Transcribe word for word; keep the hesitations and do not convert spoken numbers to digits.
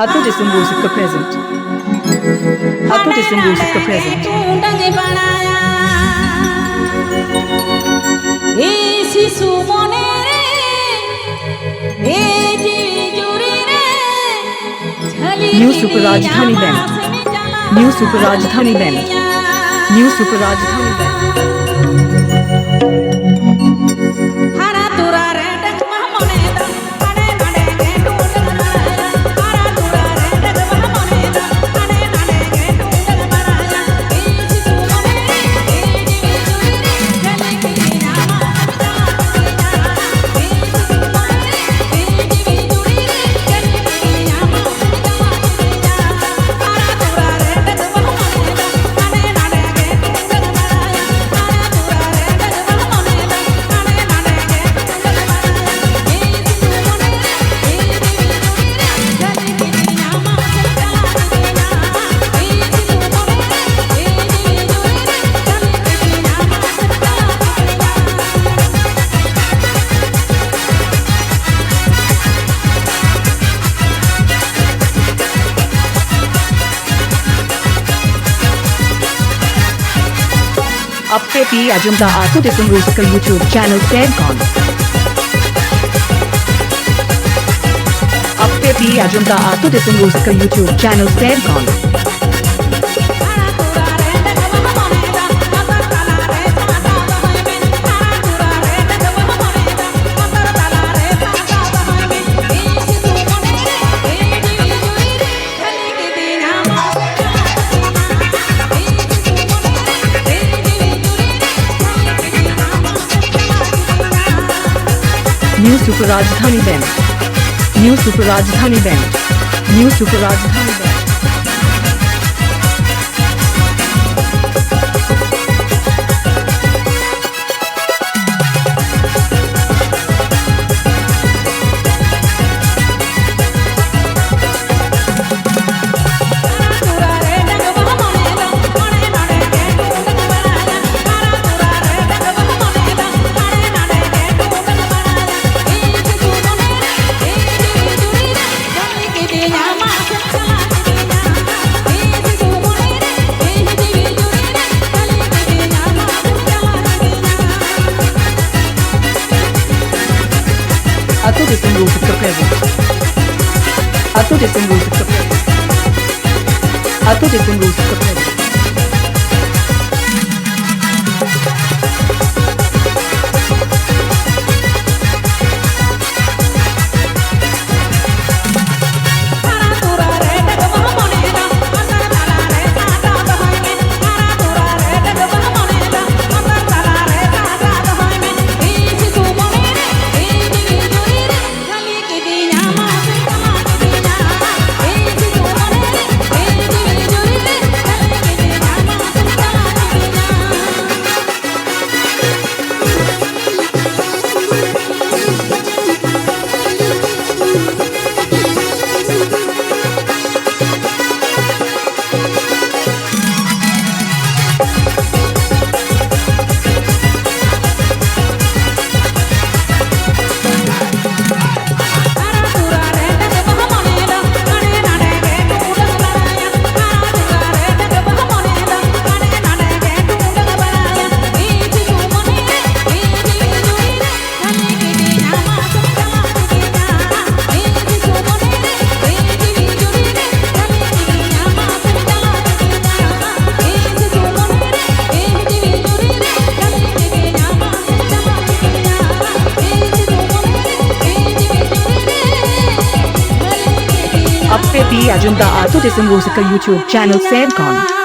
ᱟᱹᱛᱩ ᱫᱤᱥᱚᱢ ᱨᱩᱥᱤᱠᱟ present. ᱟᱹᱛᱩ ᱫᱤᱥᱚᱢ ᱨᱩᱥᱤᱠᱟ present. New Super Rajdhani Band. New Super Rajdhani Band. New Super Rajdhani Band. ᱟᱯᱮ ᱯᱮ ᱟᱸᱡᱚᱢ ᱫᱟ ᱟᱹᱛᱩ ᱫᱤᱥᱚᱢ ᱨᱩᱥᱤᱠᱟ YouTube channel ᱥᱮᱨ ᱠᱷᱚᱱ᱾ ᱟᱯᱮ ᱯᱮ ᱟᱸᱡᱚᱢ ᱫᱟ ᱟᱹᱛᱩ ᱫᱤᱥᱚᱢ ᱨᱩᱥᱤᱠᱟ YouTube channel ᱥᱮᱨ ᱠᱷᱚᱱ᱾ New Super Rajdhani Band. New Super Rajdhani Band. New Super Rajdhani Band. ᱟᱹᱛᱩ ᱫᱤᱥᱚᱢ ᱨᱩ ᱥᱤᱠᱷᱟᱹ ᱯᱮ᱾ ᱟᱹᱛᱩ ᱫᱤᱥᱚᱢ ᱨᱩ ᱥᱤᱠᱷᱟᱹ ᱯᱮ᱾ ᱟᱹᱛᱩ ᱫᱤᱥᱚᱢ ᱨᱩ ᱥᱤᱠᱷᱟᱹ ᱯᱮ᱾ ᱟᱯᱮ ᱯᱮ ᱟᱸᱡᱚᱢ ᱫᱟ ᱟᱹᱛᱩ ᱫᱤᱥᱚᱢ ᱨᱩ ᱥᱤᱠᱷᱟᱹ YouTube channel ᱥᱮᱫ ᱠᱷᱚᱱ᱾